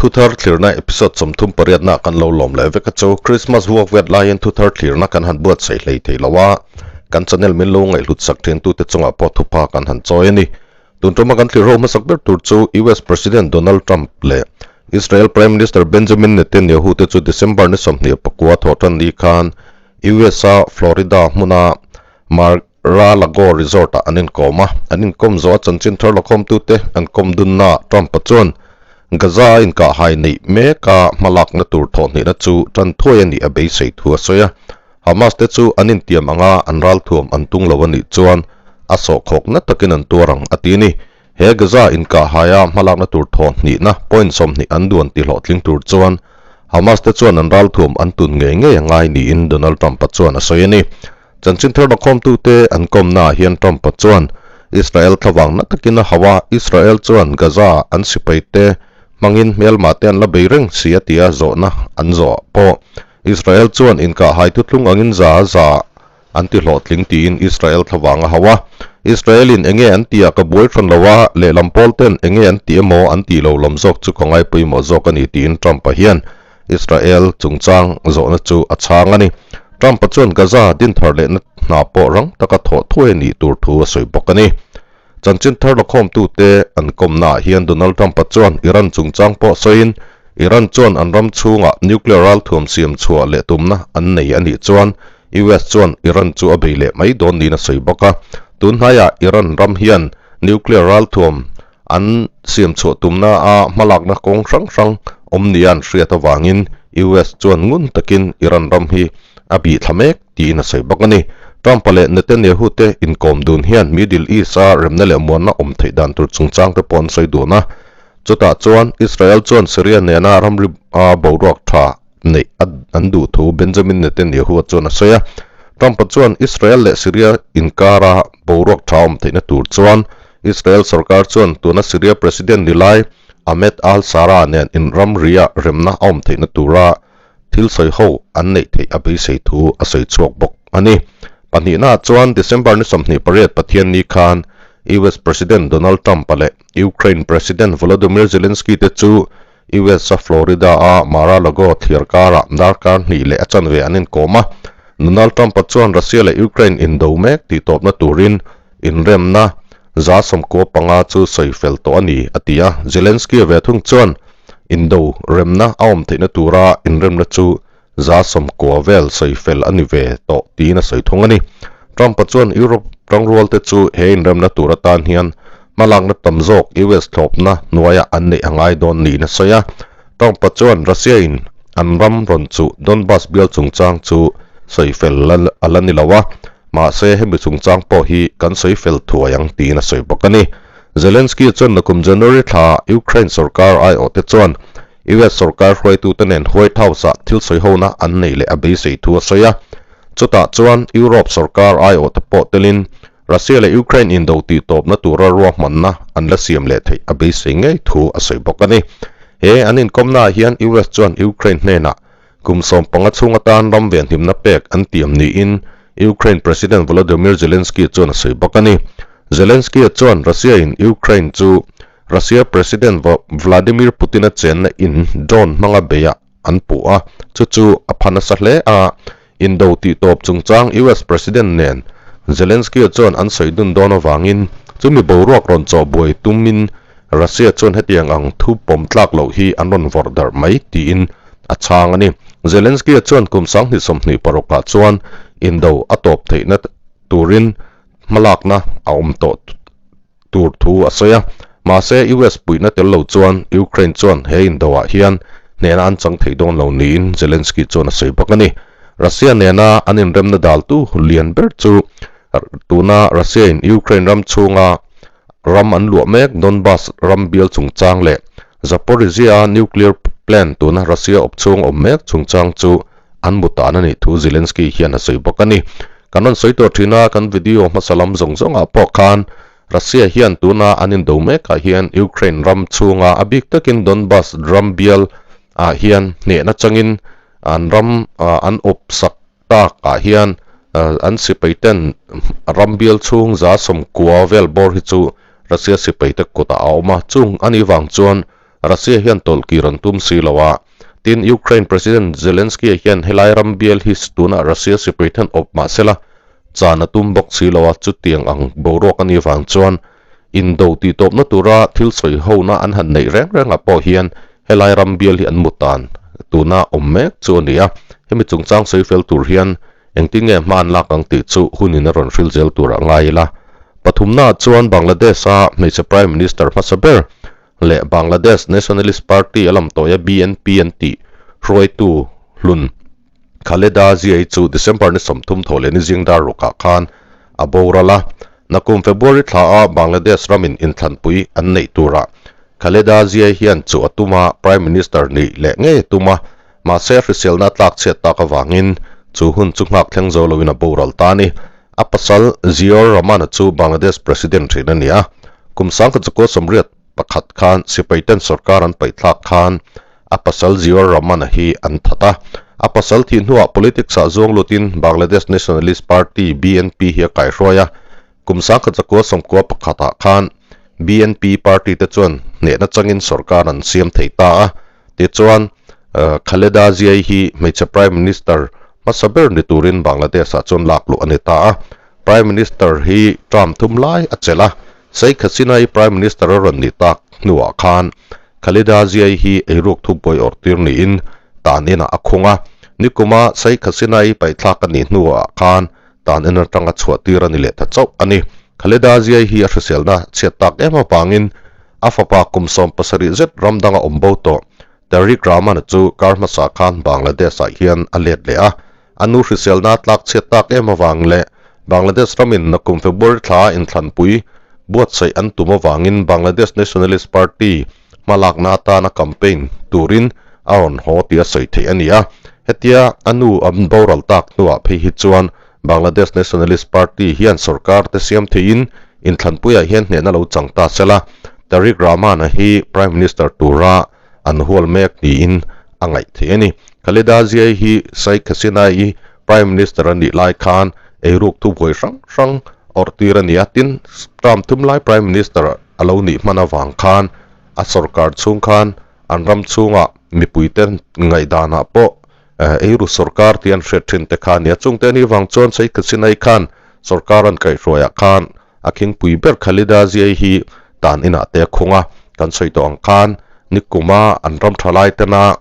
Thuthar thlirna episode 38 na kan lo lawm leh vek a chu. Christmas vuak vet laiin thuthar thlirna kan han buatsaih hlei thei lo a, kan channel min lo ngaihhlut sak thiantute chungah pawh thupa kan han chawi a ni. Tun tuma kan thlir ho hmasak ber tur chu US President Donald Trump leh Israel Prime Minister Benjamin Netanyahu te chu December ni 24 thawhtan ni khan US-a Florida hmuna Mar Mar-a-Lago Resort-ah an inkawm a, an inkawm zawh a chanchin thar lakhawmtute an kawm dunnaah Trump-a chuan Gaza-a inkahhai neih meka hmalakna tur thawhhnihna chu tan thuai a nih a beisei thu a sawi a. Hamas te chu an intiam anga an ralthuam an tung lo a nih chuan a sawhkhawkna takin an tuar ang a ti a ni. He Gaza inkahhaia hmalakna tur thawhhnihna point 20 an duan tihlawhtling tur chuan Hamas te chuan an ralthuam an tun ngei ngei a ngai niin Donald Trump-a chuan a sawi a ni. Chanchin thar lakhawmtute an kawmnaah hian Trump-a chuan Israel thlavang na takin a hauh a, Israel chuan Gaza an sipaite hmangin hmelma te an la bei reng si a tia zawhna an zawh pawh Israel chuan inkahhai thuthlung angin za za an ti hlawhtling tiin Israel thlavang a hauh a. Israel-in enge an tih ah ka buai hran lo a, lehlam pawl ten enge an tih emaw an tih lo lam zawk chu ka ngaipawimawh zawk a ni tiin Trump-a hian Israel chungchang zawhna chu a chhang a ni. Trump-a chuan Gaza dinthar lehna hna pawh rang taka thawh thuai a nih tur thu a sawi bawk a ni. Chanchin thar lakhawmtute an kawmnaah hian Donald Trump-a chuan Iran chungchang pawh sawiin, Iran chuan an ram chhungah nuclear ralthuam siam chhuah leh tumna an nei a nih chuan US chuan Iran chu a bei leh mai dawn niin a sawi bawk a. Tun hnaiah Iran ram hian nuclear ralthuam an siam chhuah tumna a hmalakna kawng hrang hrang awm nia an hriat avangin US chuan ngun takin Iran ram hi a bih thla mek tiin a sawi bawk a ni. Trump-a leh Netanyahu te inkawm dun hian Middle East-a remna leh muanna awm theih dan tur chungchang te pawh an sawi dun a. Chutah chuan Israel chuan Syria nena ramri boruak tha neih an duh thu Benjamin Netanyahu-a chuan a sawi a. Trump-a chuan Israel leh Syria inkara boruak tha awm theihna tur chuan Israel sorkar chuan tuna Syria President ni lai Ahmed al-Sharaa nen inramria remna a awm theihna tura thil sawi ho an neih theih a beisei thu a sawi chhuak bawk a ni. Pahnihnaah chuan December ni 28 Pathianni khan US President Donald Trump-a leh Ukraine President Volodymyr Zelensky te chu US-a Florida-a Mar-a-Lago thliar karah darkar hnih leh a chanve an inkawm a. Donald Trump-a chuan Russia leh Ukraine indo mek tih tawpna turin inremna 95 chu sawi fel tawh a ni, a ti a. Zelensky-a ve thung chuan indo remna a awm theihna tura inremna chu 90 vel sawi fel a ni ve tawh tiin a sawi thung a ni. Trump-a chuan Europe tangrualte chu he inremna tur atan hian hmalakna tam zawk US thlawpna hnuaiah an neih a ngai dawn niin a sawi a. Trump-a chuan Russia-in an ram rawn chuh Donbas bial chungchang chu sawi fel a la ni lo a, mahse hemi chungchang pawh hi kan sawi fel thuai ang tiin a sawi bawk a ni. Zelensky chuan nakum January thla Ukraine sorkar aiawhte chuan US sorkar hruaitute nen White House-ah thil sawihona an neih leh a beisei thu a sawi a. Chutah chuan Europe sorkar aiawhte pawh telin Russia leh Ukraine indo tih tawpna tura ruahmanna an la siam leh theih a beisei ngei thu a sawi bawk a ni. He an inkawmnaah hian US chuan Ukraine hnenah kum 15 chhung atan ram venhimna pek an tiam niin Ukraine President Volodymyr Zelensky chuan a sawi bawk a ni. Zelensky-a chuan Russia-in Ukraine chu Russia President Vladimir Putin-a chenna in drone hmanga beiah an puh a, chu chu a pha nasa hle a. Indo tih tawp chungchang US President nen Zelensky-a chuan an sawi dun dawn avangin chumi boruak rawn chawh buai tumin Russia chuan hetiang ang thu pawm tlak loh hi an rawn vawrh darh mai tiin a chhang a ni. Zelensky-a chuan kum 2026ah chuan indo a tawp theihna turin hmalakna a awm tawh tur thu a sawi a. Mahse, US puihna tel lo chuan Ukraine chuan he indoah hian hnehna an chang thei dawn lo niin Zelensky chuan a sawi bawk a ni. Russia nena an inremna daltu lian ber chu tuna Russia-in Ukraine ram chhunga ram an luah mek Donbas ram bial chungchang leh Zaporizhzhia nuclear plant tuna Russia awp chhung awm mek chungchang chu an mu tan a nih thu Zelensky hian a sawi bawk a ni. Kan rawn sawi tawh thin a, kan video hmasa lam zawng zawngah pawh khan Russia hian tuna an indo mekah hian Ukraine ram chhunga a bik takin Donbas ram bial ah hian hnehna changin an ram an awp sak tak ah hian an sipai ten ram bial chhung 90 vel bawr hi chu Russia sipai te kutah a awm a, chung a nih vang chuan Russia hian tawlh kir an tum si lo a. Tin, Ukraine President Zelensky-a hian helai ram bial hi tunah Russia sipai then awp mah sela, chan a tum bawk si lo a, chutiang ang boruak a nih vang chuan indo tihtawpna tura thil sawi hona an han neih reng rengah pawh hian helai ram bial hi an mu tan tuna awm mek chu a ni a. Hemi chungchang sawi fel tur hian engtin nge hma an lak ang tih chu hunin a rawn hril zel turah ngai ila. Pathumnaah chuan Bangladesh-a hmeichhe Prime Minister hmasa ber leh Bangladesh Nationalist Party a lam tawia BNP an tih hruaitu hlun Khaleda Zia-i chu December ni 30 thaw leh ni zing dar rukah khan a boral a. Nakum February thla a Bangladesh ramin inthlanpui an neih turah Khaleda Zia hian chu a tum a, Prime Minister nih leh ngei a tum a, mahse a hriselna a tlakchhiat tak avangin chu hun chu nghak thleng zo loin a boral ta a ni. A pasal Ziaur Rahman-a chu Bangladesh President thin a ni a, kum 1981 khan sipaiten sorkar an paihthlak khan a pasal Ziaur Rahman-a hi an that a. A pasal thih hnuah politics-ah zuang lutin Bangladesh Nationalist Party, BNP, hi a kaihruai a, kum 1991-ah khan BNP party te chuan hnehna changin sorkar an siam thei ta a. Tichuan, Khaleda Zia hi hmeichhe Prime Minister hmasa ber ni turin Bangladesh-ah chuan lak luh a ni ta a. Prime Minister hi term thum lai a chelh a, Sheikh Hasina-i Prime Minister a rawn nih tak hnuah khan Khaleda Zia hi eiruk thubuai awrh tir niin tan inah a khung a. Nikuma Sheikh Hasina-i paihthlak a nih hnuah khan tan en atanga chhuah tir a ni leh ta chauh a ni. Khaleda Zia hi a hriselna chhiat tak em avangin a fapa kum 17 zet ram danga awm bo tawh Tarique Rahman-a chu kar hmasa khan Bangladesh-ah hian a let leh a. A nu hriselna tlak chhiat tak em avang leh Bangladesh ramin nakum February thla inthlanpui buatsaih an tum avangin Bangladesh Nationalist Party hmalakna atana campaign turin a rawn haw tih a sawi theih a ni a. Hetia a nu an boral tak hnuah phei hi chuan Bangladesh Nationalist Party hian sorkar te siam theihin inthlanpuiah hian hnehna lo chang ta sela, Tarique Rahman-a hi Prime Minister tura an hual mek niin a ngaih theih a ni. Khaleda Zia hi Sheikh Hasina-i Prime Minister a nih lai khan eiruk thubuai hrang hrang awrh tir a ni a, tin term thum lai Prime Minister a lo nih hman avang khan a sorkar chhung khan an ram chhungah mipuite ngaihdanah pawh eiru sorkar tih an hriat thin te kha a ni a. Chungte anih vang chuan Sheikh Hasina-i khan sorkar an kaihhruaiah khan a khingpui ber Khalida Zia-i hi tan inah te a khung a. Kan sawi tawh ang khan nikuma an ram tha lai tena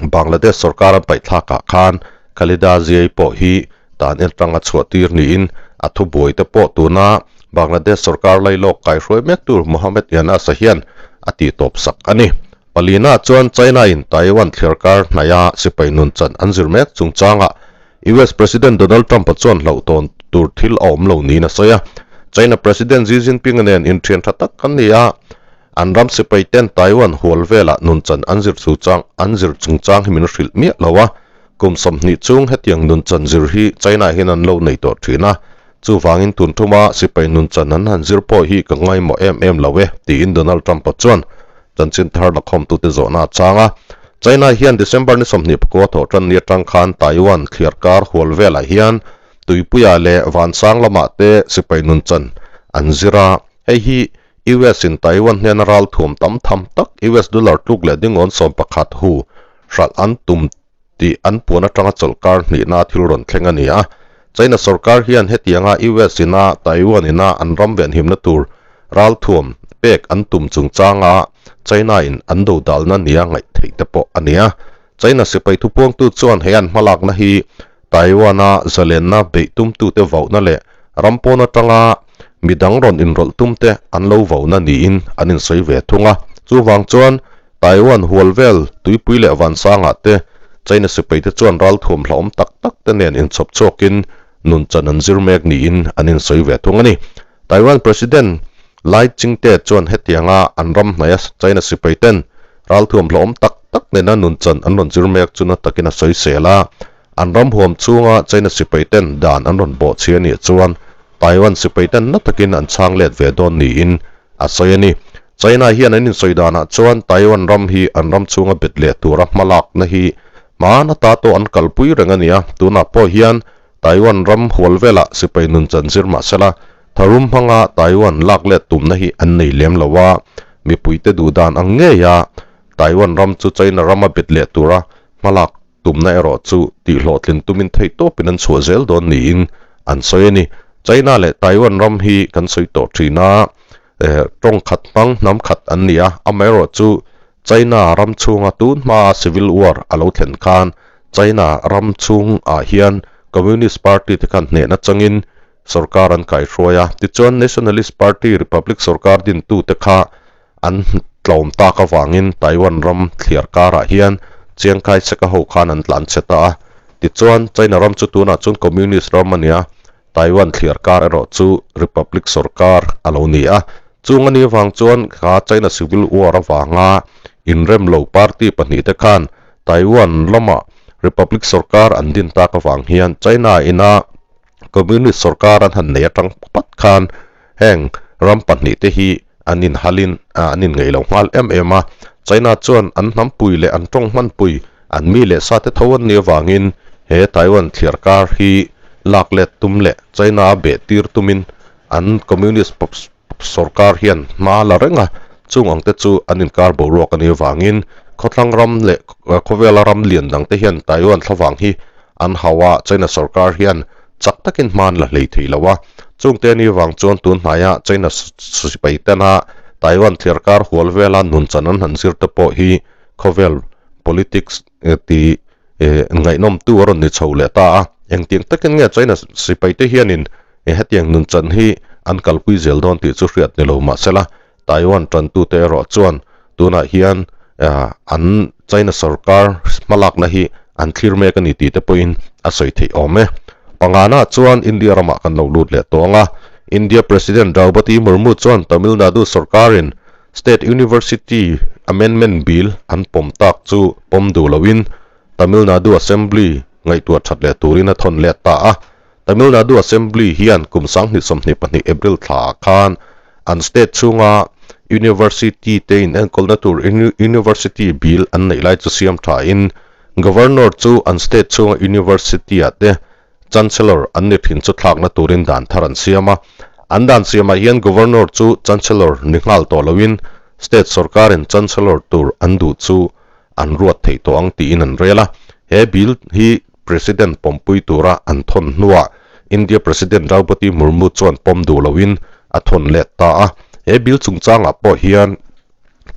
Bangladesh sorkar an paihthlakah khan Khalida Zia-i pawh hi tan en tanga chhuah tir niin a thubuai te pawh tuna Bangladesh sorkar lailawk kaihruai mek tur Mohammed Yunus-a hian a tihtawp sak a ni. Palina chuan China-in Taiwan thliarkar hnaia sipai nun chan an zir mek chungchangah US President Donald Trump-a chuan hlauhtawn tur thil a awm lo niin a sawi a. China President Xi Jinping-a nen inthian tha tak an ni a, an ram sipai ten Taiwan hual velah nun chan an zir chungchang an zir chungchang hi min hrilh miah lo a. Kum 20 chung hetiang nun chan zir hi China hian an lo nei tawh thin a, chuvangin tun thuma sipai nun chan an han zir pawh hi ka ngaimawh em em lo e, tiin Donald Trump-a chuan chanchin thar lakhawmtute zawhna a chang a. China hian December ni 24 thawh tan ni atang khan Taiwan thliarkar hual velah hian tuipuiah leh vansang lamah te sipai nun chan an zir a, hei hi US in Taiwan hnena ral thuam tam tham tak US dollar tluk leh dingawn 11 hu hralh an tum tih an puan atanga chawlhkar hnihna thil rawn thleng a ni a. China sorkar hian hetianga US ina Taiwan ina an ram venhimna tur ralthuam pek an tum chungchanga China in an dodalna nia ngaih theih te pawh a ni a. China sipai thupuangtu chuan he an hmalakna hi Taiwan-a zalenna beih tumtute vauhna leh ram pawn atanga midang rawn inrawlh tumte an lo vauhna niin an insawi ve thung a. Chuvang chuan Taiwan hual vel tuipui leh vansangah te China sipaite chuan ralthuam hlauhawm tak tak te nen inchhawp chhuakin nunchan an zir mek niin an insawi ve thung a ni. Taiwan President Lai Ching-te chuan hetianga an ram hnaia China sipaiten ralthuam hlauhawm tak tak nena nunchan an rawn zir mek chu na takin a sawi sel a. An ram huam chhunga China sipaiten dan an rawn bawhchhi a nih chuan Taiwan sipaiten na takin an chhang let ve dawn niin a sawi a ni. China hian an insawi danah chuan Taiwan ram hi an ram chhunga bet leh tura hmalakna hi hmaan ata tawh an kalpui reng a ni a, tunah pawh hian Taiwan ram hual velah sipai nun chan zir mah sela, tharum hmanga Taiwan lak let tumna hi an nei lem lo a, mipuite duh dan ang ngeia. Taiwan ram chu China rama bet leh tura hmalak tumna erawh chu tihhlawhtlin tumin theihtawpin an chhuah zel dawn niin an sawi a ni. China leh Taiwan ram hi kan sawi tawh thin a, tawng khat hmang hnam khat an ni a, amaherawhchu China ram chhunga tun hmaa civil war a lo thlen khan China ram chhungah hian Communist Party te khan hnehna changin sorkar an kaihruai a, tichuan Nationalist Party Republic sorkar dintute kha An tlawm tak avangin Taiwan ram thliar karah hian Chiang Kai-shek-a ho khan an tlan chhe ta a. Tichuan, China ram chu tunah chuan Communist ram a ni a, Taiwan thliar kar erawh chu Republic sorkar a lo ni a. Chung a nih avang chuan kha China Civil War avanga inrem lo party pahnihte khan Taiwan lama Republic sorkar an din tak avang hian China ina Communist sorkar an han nei atang pat khan heng ram pahnihte hi an inhalin an inngeih lo nghal em em a. China chuan an hnampui leh an tawng hmanpui an mi leh sate tho an nih avangin he Taiwan thliar kar hi lak let tum leh China a beh tir tumin an Communist sorkar hian hma la reng a, chung ang te chu an inkar boruak a nih avangin khawthlang ram leh khawvela ram lian dang te hian Taiwan thlavang hi an hau a, China sorkar hian chak takin hma an la hlei thei lo a, chung te ni avang chuan tun hnaia China sipai tena Taiwan thliarkar hual vela nun chan an han zir te pawh hi khawvel politics ti ngaihnawmtu a rawn ni chho leh ta a, engtiang takin nge China sipai te hianin Hetiang nunchan hi an kalpui zel dawn tih chu hriat ni lo mahsela Taiwan tantute erawh chuan tunah hian an China sorkar hmalakna hi an thlir mek a ni tih te pawhin a sawi theih awm e. Pangana chuan India ramah kan lo lut leh tawng a, India President Draupadi Murmu chuan Tamil Nadu sorkarin State University Amendment Bill an pawm tak chu pawm duh loin Tamil Nadu Assembly ngaihtuah that leh turin a thawn let ta a. Tamil Nadu Assembly hian kum 2022 April thlaah khan an state chhunga University te inenkawlna tur University Bill an neih lai chu siam thain Governor chu an state chhunga University-ah te Chancellor an ni thin chu thlakna turin dan thar an siam a. An dan siamah hian Governor chu Chancellor ni nghal tawh loin state sorkarin Chancellor tur an duh chu an ruat thei tawh ang tiin an rel a. He bill hi President pawmpui tura an thawn hnuah India President Draupadi Murmu chuan pawm duh loin a thawn let ta a. He bill chungchangah pawh hian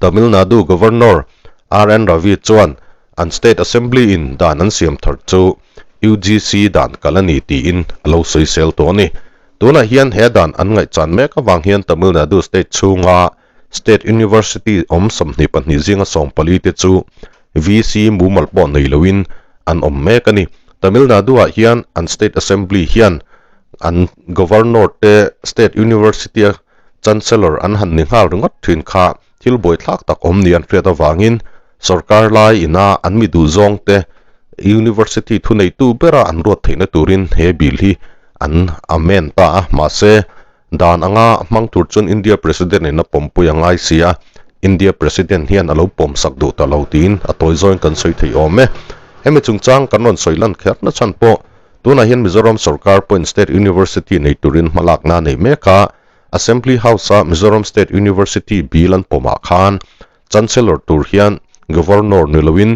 Tamil Nadu Governor RN Ravi chuan an State Assembly in dan an siam thar chu UGC dan kal a ni tiin a lo sawisel tawh a ni. Tunah hian he dan an ngaihchan mek avang hian Tamil Nadu State chhunga State University awm 22 zinga 14 te chu VC mumal pawh nei loin an awm mek a ni. Tamil Nadu-ah hian an State Assembly hian an Governor te State University-a Chancellor an han ni nghal ringawt thin kha thil buaithlak tak awm ni an hriat avangin sorkar lai ina an mi duhzawng te University thuneitu bera an ruat theihna turin he bill hi an amend ta a. Mahse, Dan anga hmang tur chuan India President in a pawmpui a ngai si a, India President hian a lo pawmsak duh ta lo tiin a tawi zawin kan sawi thei awm e. Hemi chungchang kan rawn sawi lan kher na chhan pawh tunah hian Mizoram sorkar pawhin State University nei turin hmalakna a nei mek a, Assembly House-a Mizoram State University bill an pawmah khan Chancellor tur hian Governor ni loin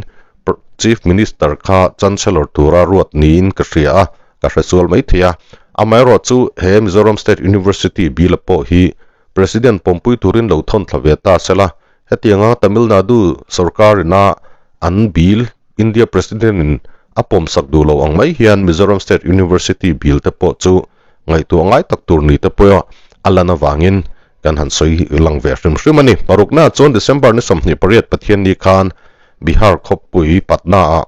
Chief Minister kha Chancellor tura ruat niin ka hria a, ka hre sual mai thei a. Amaherawh chu he Mizoram State University bill-a pawh hi President pawmpui turin lo thawn thla ve ta sela, hetianga Tamil Nadu sorkarina an bill India President-in a pawmsak duh lo ang mai hian Mizoram State University bill te pawh chu ngaihtuah ngai tak tur ni te pawh a lan avangin Kan han sawi lang ve hrim hrim a ni. Parukna chuan December ni 28 Pathianni khan Bihar khawpui Patna-ah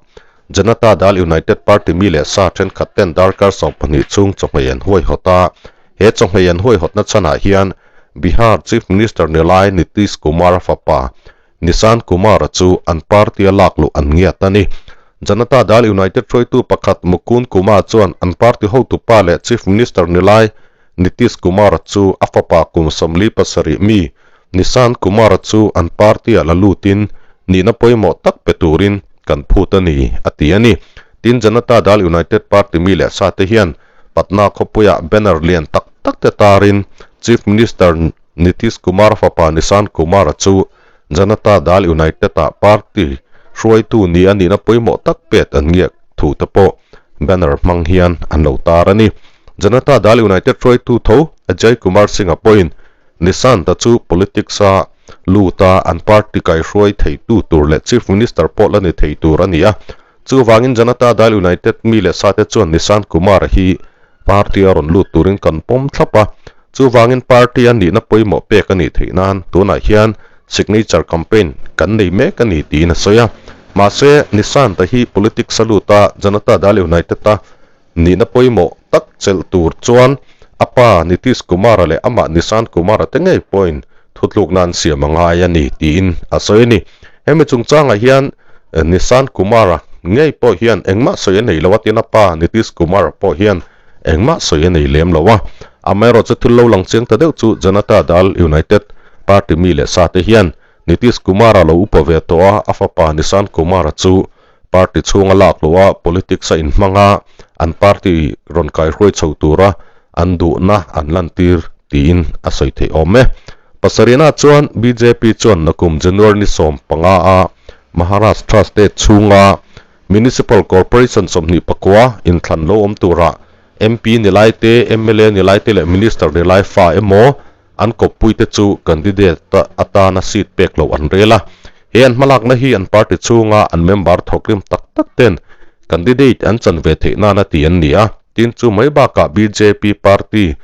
Janata Dal United Party mi leh sa thenkhat ten darkar 12 chhung chawhmeh an huaihawt a. He chawhmeh an huaihawtna chhanah hian Bihar Chief Minister ni lai Nitish Kumar-a fapa Nishan Kumar-a chu an party-a lak luh an ngiat a ni. Janata Dal United hruaitu pakhat Mukund Kumar chuan an party hotupa leh Chief Minister ni lai Nitish Kumar chu a fapa kum 47 mi Nishan Kumar chu an party-ah la lutin nihna pawimawh tak pe turin kan phut a ni, a ti a ni. Tin, Janata Dal United Party mi leh sate hian Patna khawpuiah banner lian tak tak te tarin Chief Minister Nitish Kumar fapa Nishan Kumar chu Janata Dal United-ah party hruaitu ni a nihna pawimawh tak pet an ngiak thu te pawh banner hmang hian an lo tar a ni. Janata Dal United hruaitu tho Ajay Kumar Singh-a pawhin Nishant-a chu politics-a luta an party kaihruai theitu tur leh Chief Minister pawh la ni thei tur a ni a. Chuvangin Janata Dal United mi leh sate chuan Nishant Kumar-a hi party a rawn lut turin kan pawm thlap a. Chuvangin party a nihna pawimawh pek a nih theih nan tunah hian signature campaign kan nei mek a ni tiin a sawi a. Mahse, Nishant-a hi politics a lut a, Janata Dal United-a nihna pawimawh tak chelh tur chuan a pa Nitish Kumar-a leh amah Nishant Kumar-a te ngei pawhin thutlukna an siam a ngai a ni tiin a sawi a ni. Hemi chungchangah hian Nishant Kumar-a ngei pawh hian engmah sawi a nei lo a tin a pa Nitish Kumar-a pawh hian engmah sawi a nei lem lo a. Amaherawhchu thil lo lang chiang ta deuh chu Janata Dal United party mi leh sa te hian Nitish Kumar-a lo upa ve tawh a, a fapa Nishant Kumar-a chu Party chhunga lak loh a politics a inhmang a, an party rawn kaihruai chho tura an duhna an lantir tiin a sawi theih awm e. Pasarihna chuan bjp chuan nakum January ni 15 a Maharashtra state chhunga Municipal Corporation 24 inthlan lo awm tura MP ni lai te, mla ni lai te leh Minister ni lai fa emaw An kawppuite chu candidate atana seat pek loh an rel a. He an hmalakna hi an party chhunga an member thawkrim tak tak ten candidate an chan ve theih nana ti an ni a. Tin, chu mai bakah bjp party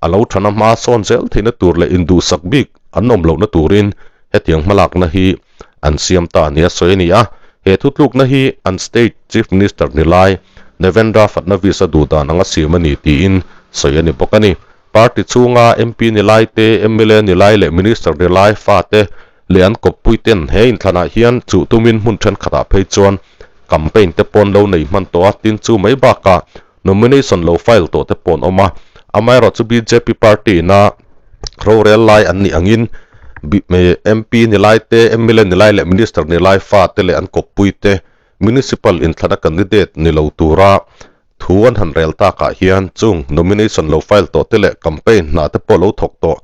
a lo thana hma sawn zel theihna tur leh induhsak bik an awm lohna turin hetiang hmalakna hi an siam ta nia sawi a ni a. He thutlukna hi an state chief minister ni lai Devendra Fadnavis-a duhdan anga siam a ni tiin sawi a ni bawk a ni. Party chhunga MP ni lai te, mla ni lai leh Minister ni lai fate leh an kawppui ten he inthlanah hian chuh tumin hmun thenkhatah phei chuan campaign te pawn lo nei hman tawh a, tin chu mai bakah nomination lo file tawh te pawh an awm a. Amaherawhchu bjp party ina rorel lai an nih angin MP ni lai te, mla ni lai leh Minister ni lai fate leh an kawppui te Municipal inthlana candidate ni lo tura thu an han rel takah hian chung nomination lo file tawh te leh campaign hna te pawh lo thawk tawh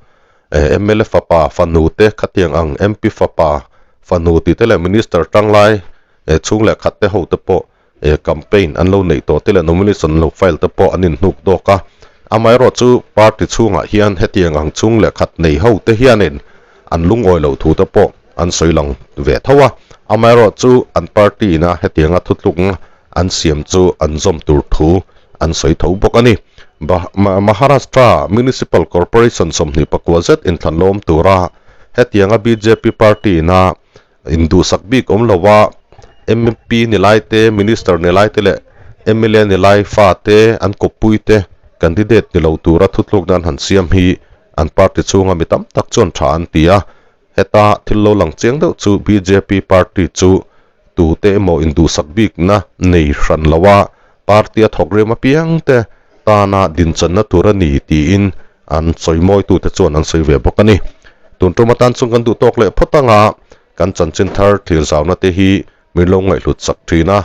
mla fapa fanu te khatiang ang MP fapa fanu tih te leh Minister tanglai chhung leh khat te ho te pawh campaign an lo neih tawh te leh nomination lo file te pawh an inhnuk dawk a. Amaherawhchu party chhungah hian hetiang ang chhung leh khat nei ho te hianin an lungawi loh thu te pawh an sawi lang ve tho a, amaherawhchu an party ina hetianga thutlukna an siam chu an zawm tur thu an sawi tho bawk a ni. Maharashtra Municipal Corporation 24 zet inthlan lawm tura hetianga bjp party ina induhsak bik awm loa MP ni lai te, Minister ni lai te leh mla ni lai fa te an kawppui te candidate ni lo tura thutlukna an han siam hi an party chhunga mi tam tak chuan tha an ti a. Heta thil lo lang chiang deuh chu bjp party chu tute emaw induhsak bikna nei hran lo a, party a thawk rem apiang te tana dinchanna tur a ni tiin an sawimawitute chuan an sawi ve bawk a ni. Tun tum atan chung kan duh tawk leh phawt anga kan chanchin thar thlir zauna te hi min lo ngaihhlut sak thin a,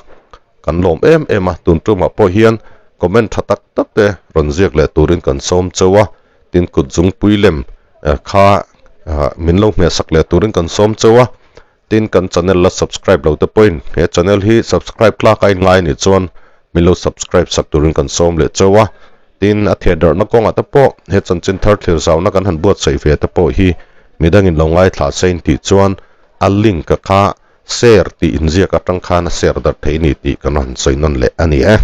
kan lawm em em a, tun tumah pawh hian comment tha tak tak te rawn ziak leh turin kan sawm cheu a. Tin kut zungpui lem kha min lo hmehsak leh turin kan sawm cheu a, tin kan channel la subscribe lo te pawhin he channel hi subscribe tlak a inngai anih chuan min lo subscribe sak turin kan sawm leh cheu a, tin a theh darhna kawngah te pawh he chanchin thar thlir zauna kan han buatsaih ve te pawh hi midangin lo ngaithla se in tih chuan a link a kha share tih inziak atang khan a share darh theih a ni tih kan han sawi nawn leh a ni e.